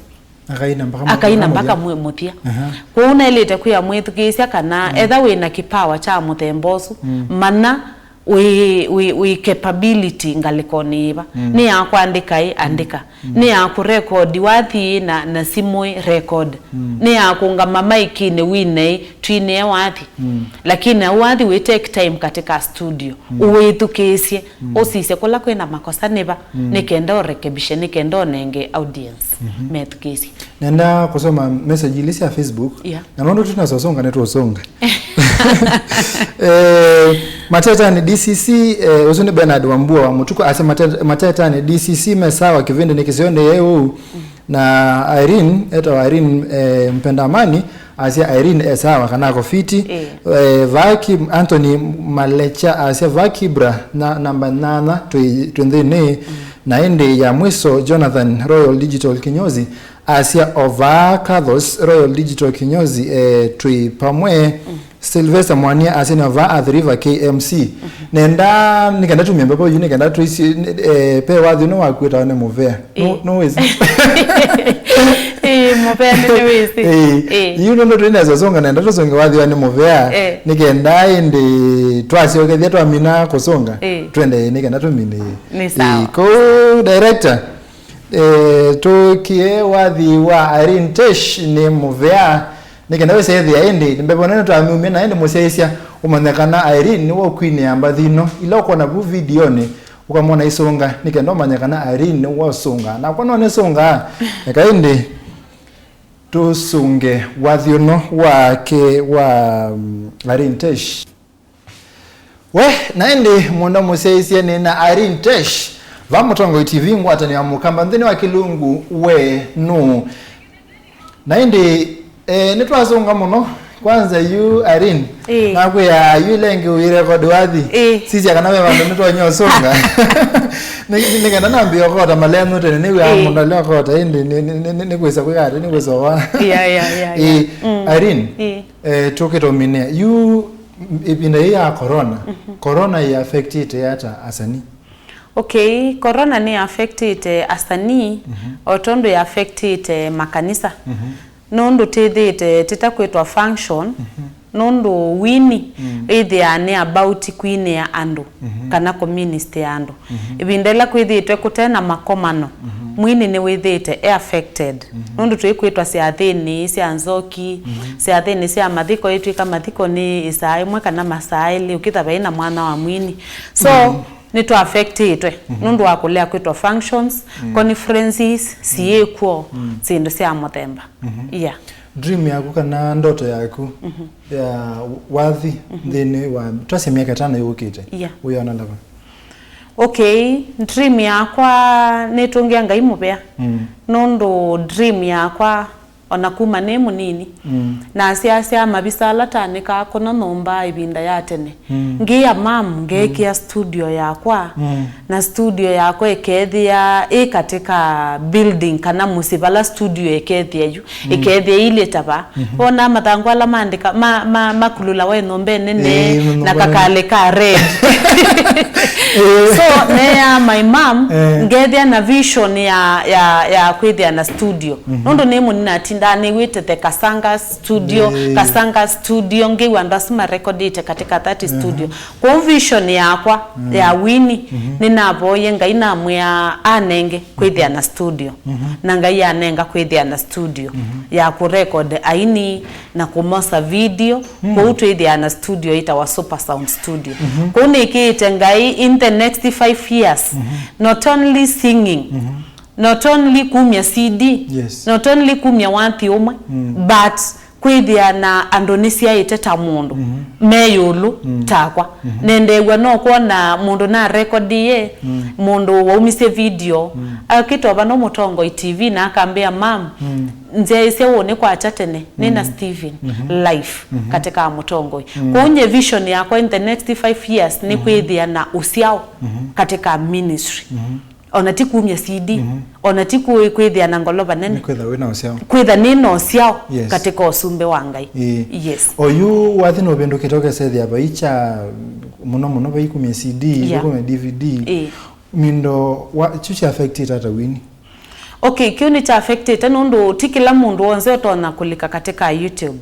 Akaina mpaka akaina mpaka mũthia. Mwe-, mũthia. Aha. Kwoou naĩlĩte kwĩa mwĩthukĩĩsya kana Mm. etha wĩ na kĩpawa kya mũthemba ũsu, Mm. mana wĩ, wĩ, wĩ capability ngalĩkonĩ yĩva. Mm. Nĩ ya kwandĩka ĩ, andĩka. Mm. Nĩ ya kũrekodi wathi na, na simũ ĩ, record. Mm. Nĩ ya kũngama maikinĩ winei, twinĩe wathi. Mm. Lakini na wathi wĩ take time katika studio. Mm. Ũwĩthukĩĩsye, Mm. ũsisye kũla kwĩna makosa nĩva, Mm. nĩ kenda ũrekebishe, nĩ kenda ũnenge audience Mhm. methukĩĩsye. Nenda kũsoma message ili sya Facebook. Yeah. Na nũndũ twĩna sosonga nĩ tũsonga. Eh, Matetani D C C, eh, ũsu nĩ Bernard Wambua wa Mũtuku, asya Mate-, Matetani D C C me sawa, kĩvĩndĩ nĩ kĩseo nĩ ũu. Mm. Na Irene, etawa Irene, eh, Mpenda Amani, asya Irene e sawa kana ako fiti. Eh. Eh, vaa Ki-, Anthony Malecha asya vaa Kibra na namba nyanya twĩ, twĩ nthĩnĩ. Mm. Na ĩndĩ ya mwiso, Jonathan Royal Digital Kinyozi, asya o vaa Kathos Royal Digital Kinyozi, eh, twĩ pamwe. Mm. Sylvester Mwania asya nĩ o vaa Athi River K M C. Mhm. Nenda, nĩ kenda tumie mbevo yu, nĩ kenda tũisi, eh, pe wathi ũno waku wĩtawa nĩ mũvea. Nũ-, Ĩĩ. Nũwĩsĩ? Ĩĩ, mũvea nĩ, nĩwĩsĩ. Ĩĩ. Ĩĩ. Yu nũndũ twĩ nesa ũsũnga, nenda tũsũnge wathi wa nĩ mũvea. Eh. Nĩ kenda ĩndĩ twasyokethya twamina kũsũnga. Ĩĩ. Twende nĩ kenda tũmine. Nĩ sawa. Ĩĩ, kũu director, eh, tũkie wathi wa Irene Tesh nĩ mũvea. Nĩ kenda wĩsethĩa ĩndĩ, mbevo nene twamyumya na ĩndĩ mũsyaĩĩsya ũmanya kana Irene nĩwe ũkwinĩa mbathi ĩno. Ila ũkwona vu vidionĩ, ũkamwona isũnga, nĩ kenda ũmanye kana Irene nĩwe ũsũngaa. Nakwa no nĩsũngaa, eka ĩndĩ tũsũnge wathi ũno wake wa, mm, Irene Tesh. We, na ĩndĩ mũno mũsyaĩĩsye nĩ na Irene Tesh, va Mũtongoi T V, ngwatanĩo ya Mũkamba nthĩnĩ wa kĩlungu We Nũũ. Na ĩndĩ, eh, nĩtwasũnga mũno. Kwanza yu Irene, Ĩĩ. nakwĩa yu lengi ũirekodi wathi. Ĩĩ. Sisya kana ve vandũ nĩtwanywa ũsũnga. Nĩ, nĩ kenda nambie ũkota malenũ tene, nĩwĩa Ĩĩ. mũndũ alĩ ũkota, ĩndĩ nĩ, nĩ, nĩ, nĩ, nĩkwĩsa kwĩka atĩ, nĩkwĩsa wa. Yeah, yeah, yeah, yeah. Ĩĩ, Mm. Irene, Ĩĩ. eh, tũkĩtũminĩa. Yu, ĩvinda yĩĩ ya corona, Mhm. corona ĩ affectĩte ata asanii? Okay, corona nĩ affectĩte asanii, Mhm. o tondũ ĩ affectĩte makanisa. Mhm. Nũndũ tĩthĩĩte tĩtakwĩtwa function, Mhm. Nũndũ wini ĩthĩaa nĩ about kwinĩa andũ, kana community ya andũ. Ĩvinda ĩla kwĩthĩĩtwe kũte na makomano, mwini nĩwĩthĩĩte e affected. Nũndũ twĩkwĩtwa syathĩnĩ sya nzoki, syathĩnĩ sya mathiko, ĩtwĩka mathiko nĩ ĩsaa ĩmwe kana masaa elĩ, ũkĩtha vai na mwana wa mwini. So, nĩtwa affectĩtwe nũndũ wa kũlea kwĩtwa functions, conferences, siĩkw'o, syĩndũ sya mũthemba. Yeah. Dream yaku kana ndoto yaku ya wathi nthĩnĩ wa, twasye, myaka ĩtano yũkĩte, Yeah. wĩona lava? Okay, dream yakwa nĩtũngĩa Ngai mũvea. Nũndũ dream yakwa, ona kuma nĩ mũnini, nasyaasya mavisa ala tanĩkaa kũna nyũmba ĩvinda ya tene. Ngĩa mam, ngeekĩa studio yakwa, na studio yakwa ĩkeethĩa ĩ katika building kana mũsyĩ vala studio ĩkeethĩa yu, ĩkeethĩa ilĩ ta va. Wona mathangũ ala maandĩka, ma, ma, makululawa ĩnyũmba ĩnene, Ĩĩ, na nyũmba nene. kakalĩ ka red. So, neea my mam, Eh. ngeethĩa na vision ya, ya, ya kwĩthĩa na studio. Nũndũ nĩ mũnini natindaa nĩw'ĩte the Kasanga studio, Ĩĩ. Kasanga studio, ngĩw'a andũ asu marekodĩte katika that studio. Kwoou vision yakwa ya wini, nĩnavoie Ngai namwĩa anenge kwĩthĩa na studio. Na Ngai anenga kwĩthĩa na studio ya kũrecord aini na kũmosa video. Kwoou twĩthĩaa na studio ĩtawa Super Sound Studio. Kwoou nĩkĩĩte Ngai in the next five years, not only singing, not only kumya C D, Yes. not only kumya wathi ũmwe, but kwĩthĩa na andũ nĩsyaĩte ta mũndũ, me ĩũlũ takwa. Nendeew'a no kwona mũndũ na rekodie, mũndũ waumisye video, akĩtwa vano Mũtongoi T V na akambĩa, mam, nzyaĩsye ũũ nĩ kwakya tene, nĩ na Steven live katika Mũtongoi. Kwoou nye vision yakwa in the next five years nĩ kwĩthĩa na ũsyao katika ministry. Ona ti kumya C D, ona ti kwĩ-, kwĩthĩa na ngolova nene. Nĩ kwĩtha wĩ na ũsyao. Kwĩtha nĩ na ũsyao Yes. katika ũsumbĩ wa Ngai. Ĩĩ. Yes. Oyu wathi nũvĩndũkĩte ũkesethĩa vai kya mũno mũno vai kumya C D, Yeah. vai kumya D V D. Ĩĩ. Mindo wa, kyu kya affectĩte ata wini? Okay, kĩu nĩ kya affectĩte nũndũ ti kĩla mũndũ w'onthe ũtonya kũlika katika YouTube.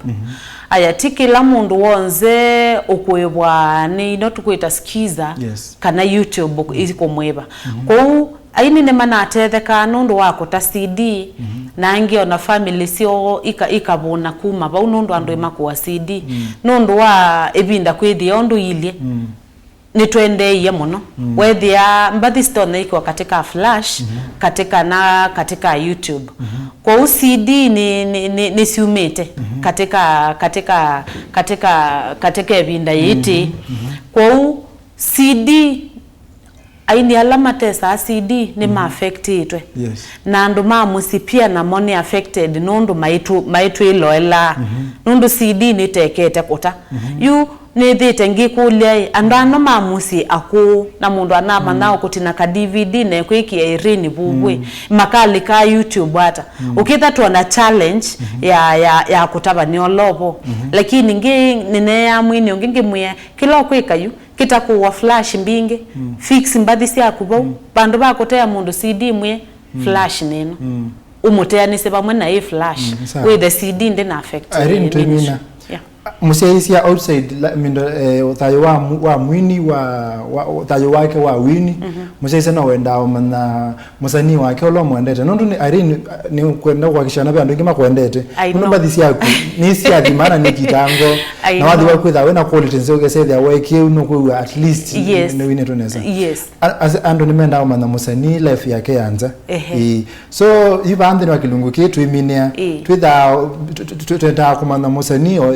Aya, ti kĩla mũndũ w'onthe ũkũĩvwa nĩ ino tũkwĩta skiza Yes. kana YouTube ĩkũmwĩva. Kwoou aini nĩmanatethekaa nũndũ wa kũta C D, na angĩ ona family syoo ika-, ikavũna kuma vau nũndũ andũ ĩmakũa C D. Nũndũ wa ĩvinda kwĩthĩa ũndũ ilyĩ. Nĩtwendeeie mũno. Weethĩa mbathi sitonya ĩkĩwa katika flash, katika na katika YouTube. Kwoou C D nĩ, nĩ, nĩ, nĩsyumĩte katika, katika, katika, katika ĩvinda yĩĩ. Kwoou C D, aini ala matesaa C D nĩma affectĩtwe. Yes. Na andũ ma mũsyĩ pia namo nĩ affected nũndũ maitũ-, maitwĩloelaa. Nũndũ C D nĩtekete kũta. Yu nĩthĩte ngĩkũlya-ĩ, andũ ano ma mũsyĩ akũũ, na mũndũ anamanya ũkũtina ka D V D na ekwĩkĩa ĩrĩnĩ vuvu-ĩ, makalĩkaa YouTube ata? Ũkĩtha twona challenge ya, ya, ya kũtavany'a ũlovo. Lakini ngĩ nĩneea mwini ũngĩ ngĩmwĩa, kĩla ũkwĩka yu, kĩta kũwa flash mbingĩ, fix mbathi syaku vau, vandũ va kũtea mũndũ C D mwĩe, flash nĩno. Ũmũteanĩsye vamwe na ĩ flash. Mm, sawa. Wĩthe C D ndĩna affect Irene, ministry. Twĩmina. Yeah. Mũsyaĩĩsya outside la, mindo, eh, thayũ wa mu-, wa mwini wa, wa, thayũ wake wa wini. Mũsyaĩĩsya no wendaa ũmanya mũsanii wake ũla ũmwendete. Nũndũ nĩ, Irene, nĩ kwenda kũhakikisha na ve andũ aingĩ makwendete. I know. Nũndũ mbathi syaku nĩ syathi maana nĩ kitango. I Na wathi know. wa kwĩtha wĩna quality nzeo ũkesethĩa we kĩu nũkwĩw'a at least Yes. nĩ winĩtwe nesa. Yes. A-, as-, andũ nĩmendaa ũmanya mũsanii life yake ya nza. Ehe. Ĩĩ. So, yu vaa nthĩnĩ wa kĩlungu kĩĩ twĩminĩa, Ĩĩ. twĩthaa, tw-, tw-, tw-, twendaa kũmanya mũsanii o,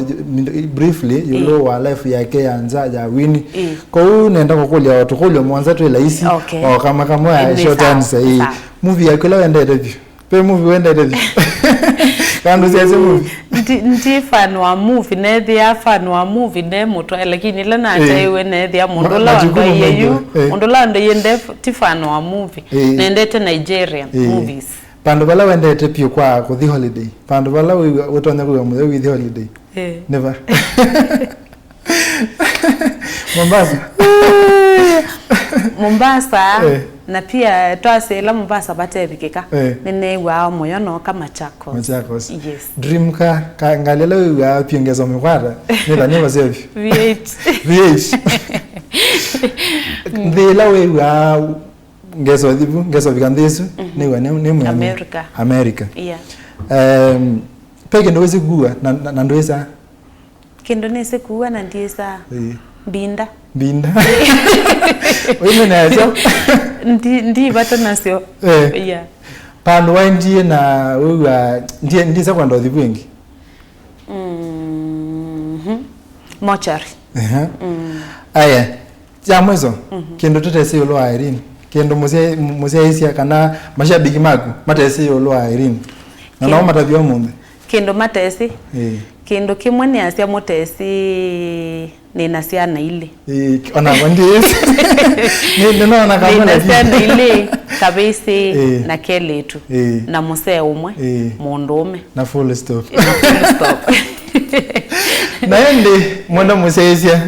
briefly, ĩũlũ Ĩĩ. wa life yake ya nza ya wini. Ĩĩ. Kwoou nenda kũkũlya o tũkũlyo mũonza twĩ laisi, Okay. o kamwe kamwe, Ĩĩ, nĩ short sawa, answer, ĩĩ. sawa. Movie yaku ĩla wendete vyũ? Ve movie wendete vyũ? Kana ndũsyaĩĩsya movie? Ndi, ndi fan wa movie, nethĩa fan wa movie nde mũtwae, lakini ĩla Ĩĩ. nateĩwe nethĩa mũndũ Ma-, ũla majukumu wandwaie mengi, yu, ĩĩ. mũndũ ũla wandwaie nde ti fan wa movie. Ĩĩ. Nendete Nigerian Ĩĩ. movies. Vandũ vala wendete vyũ kwa kũthi holiday? Vandũ vala wĩw'a, ũtonya kwĩw'a mũyo wĩthi holiday? Ĩĩ. Nĩ va? Mombasa? Mombasa, eh, na pia twasĩla Mombasa vatevikĩka. Eh. Nĩnew'aa mũyo nooka Machakos. Machakos. Yes. Dream car, ka, ngalĩ ĩla wĩw'aa vyũ ngeso mĩkwata, nĩtha nĩ vaseo vyũ. V eight. V eight. Nthĩ ĩla wĩw'aa ngeso thivu, ngeso vika nthĩ ĩsu, mhm, nĩw'a nĩ, nĩ mwĩanĩe. America. America. Yeah. Em, pe kĩndũ wĩsĩ kua na, na, na ndwĩsa? Kĩndũ nĩsĩ kua na ndiĩsa. Ĩĩ. Mbinda. Mbinda. Wĩmwe nasyo? Ndi, ndi vata nasyo. Eh. Yeah. Pandũ waendie na wĩw'a, ndie, ndisa kwenda ũthivu ĩngĩ. Mhm. Mochari. Ehe. Mm. Aya, kya mwiso, mhm, kĩndũ tũtesĩ ĩũlũ wa Irene. Kĩndũ mũsya-, mũsyaĩĩsya kana mashabiki maku matesĩ ĩũlũ wa Irene. Na no matavye ũmũnthĩ. Kĩndũ matesĩ. Ĩĩ. Kĩndũ kĩmwe nĩasya mũtesĩ nĩna syana ilĩ. Ĩĩ, onakwa ndiĩsĩ. Nĩ, nĩnona kamwe. Nĩna lakini syana ilĩ, kavĩsĩ, ĩĩ, na kelĩtu. Ĩĩ. Na mũsee ũmwe, ĩĩ, mũndũũme. Na full stop. Na full stop. Na ĩndĩ, mwenda mũsyaĩĩsya,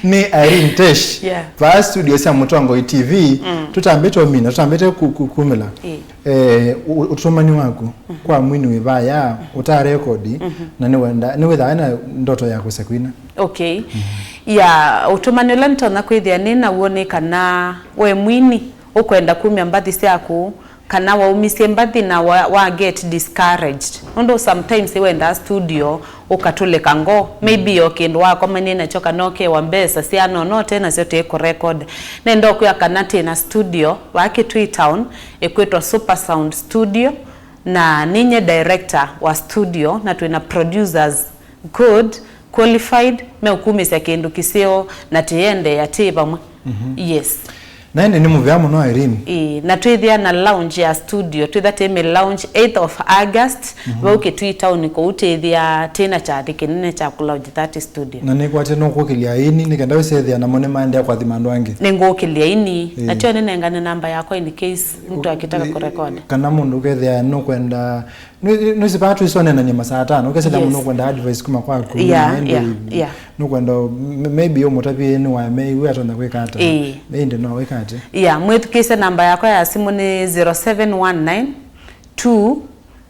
nĩ Irene Tesh. Yeah. Vaa studio sya Mũtongoi T V, mm, tũtambĩte ũmina, tũtambĩte ku-, ku-, kumĩla. Ĩĩ. Eh, ũ-, ũtũmani waku, mhm, kwa mwini wĩ vaya, mhm, ũta rekodi, mhm, na nĩwenda, nĩwĩthaa na ndoto ya kũsya kwina. Okay. Mhm. Ya, ũtũmani ũla nĩtonya kwĩthĩa nĩ naw'o nĩ kana we mwini ũkwenda kumya mbathi syaku, kana waumisye mbathi na wa, wa get discouraged. Nũndũ sometimes wenda studio, ũkatũlĩka ngo, maybe o kĩndũ wakomanie nakyo kana ũkewa mbesa syana ona ũte nasyo tĩ kũrecord. Nenda ũkwĩa kana twĩ na studio vaa Kitui Town ĩkwĩtwa Super Sound Studio, na ninyie director wa studio, na twĩ na producers good, qualified, meũkumĩsya kĩndũ kĩseo na tĩendeea tĩ vamwe. Mhm. Yes. Na ĩndĩ nĩ mũvea mũno, Irene. Ĩĩ, na twĩthĩa na launch ya studio, twĩtha twĩ mĩ launch eighth of August, mhm, vau Kitui Town kũu twĩthĩa twĩ na kyathĩ kĩnene kya kũ launch that studio. Na nĩkwatĩ nũkũkĩlya aini, nĩ kenda wĩsethĩa namo nĩmaendeea kũathima andũ angĩ. Nĩngũkĩlya aini, ĩĩ, na kyo nĩnengane namba yakwa in case mtu akitaka kũrekodi. Kana mũndũ ũkethĩa nũkwenda Nĩ-, nĩsĩ vaa twĩsonenany'a masaa atano, ũkesĩla, yes, mũno kwenda advice kuma kwaku. Yeah, na ĩndĩ, yeah, yeah, nũkwenda, m-, maybe ũmũtavye nĩ wa mei, we atonya kwĩka ata? Ĩĩ. Ĩndĩ no wĩka ata? Yeah, mwĩthukĩĩsye namba yakwa ya simũ nĩ zero seven one nine two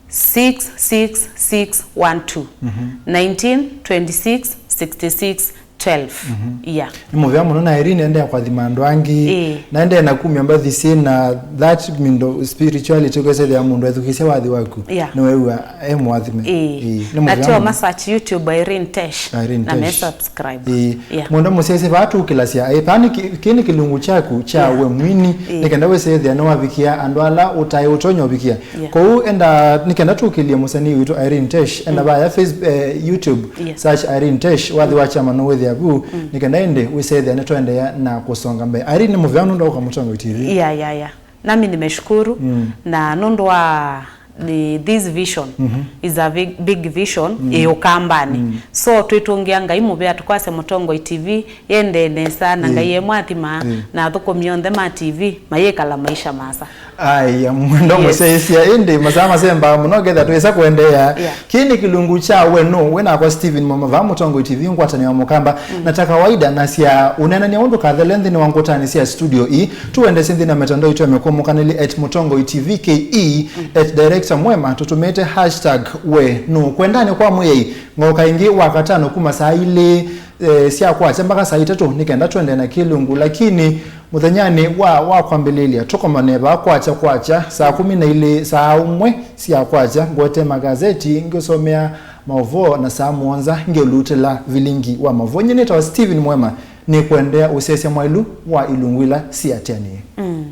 six six six one two, mhm, nineteen twenty-six sixty-six twelve. Mhm. Yeah. Nĩ mũvea mũno, na Irene endeea kũathima andũ angĩ. Ĩĩ. Na endeea na kumya mbathi syĩ na that mindo spirituality, ũkesethĩa mũndũ ethukĩĩsya wathi waku. Yeah. Nĩwew'a e mũathime. Ĩĩ. Ĩĩ. Nĩ na mũvea tio mũno. Ma search YouTube Irene Tesh. Irene na Tesh. Me subscribe. Ĩĩ. Yeah. Mũndũ mũsyaĩĩsya vaa tũkĩlasya. Ĩĩ, vaa nĩ kĩ-, kĩ nĩ kĩlungu kyaku kya, yeah, we mwini. Ĩĩ. Nĩ kenda wĩsethĩa nĩwavikĩa andũ ala ũtaĩ ũtonya ũvikĩa. Yeah. Kwoou enda, nĩ kenda tũkĩlye mũsanii witũ Irene Tesh, enda, mm, vaya Face-, eh, YouTube, yes, search Irene Tesh, wathi wa kyama nũwĩthĩa vu, mm, nĩ kenda ĩndĩ wĩsethĩa nĩtũendeea na kũsonga mbee. Irene, nĩ mũvea nũndũ wa ũka Mũtongoi T V. Yeah, yeah, yeah. Nami nimeshukuru, mm, na nũndũ wa the, this vision, mhm, is a big, big vision, mm, ĩ ũkambanĩ. Mm. So twĩtũngĩa Ngai mũvea tũkwasya Mũtongoi T V yendee nesa na, ĩĩ, Ngai emwathima, ĩĩ, na athũkũmi onthe ma T V mayĩkala maisha masa. Aya, mwendo, yes, mũsyaĩĩsya, ĩndĩ masaa masembaa mũno, ketha twĩsa kũendeea. Yeah. Kĩĩ nĩ kĩlungu kya We Nũũ, wĩ nakwa Steven Mwema, vaa Mũtongoi T V, ngwatanĩo ya Mũkamba. Mm. Na ta kawaida, nasya ũneenany'a ũndũ kathele nthĩnĩ wa ngũtanĩ sya studio ii, tũendesye nthĩnĩ wa mitandao itũ ya mĩkũmũkanĩlye at Mũtongoi T V K E, mm, at Director Mwema, tũtũmĩĩte hashtag We Nũũ. Kwendanĩ kwa Mwĩai, ngooka ĩngĩ Wakatano kuma saa ilĩ eh, sya kwakya mpaka saa itatũ, nĩ kenda tũendee na kĩlungu, lakini mũthenyanĩ wa, wa kwambĩlĩlya, tũkomane vaa kwakya kwakya, saa kũmi na ilĩ, saa ũmwe sya kwakya, ngwete magazeti, ngĩũsomea maũvoo, na saa mũonza, ngĩũlutĩla vilingi wa maũvoo. Nyie nĩtawa Steven Mwema, nĩkũendeea ũsyaĩĩsya mwaĩlu wa ilungu ila siatĩanĩe. Mm.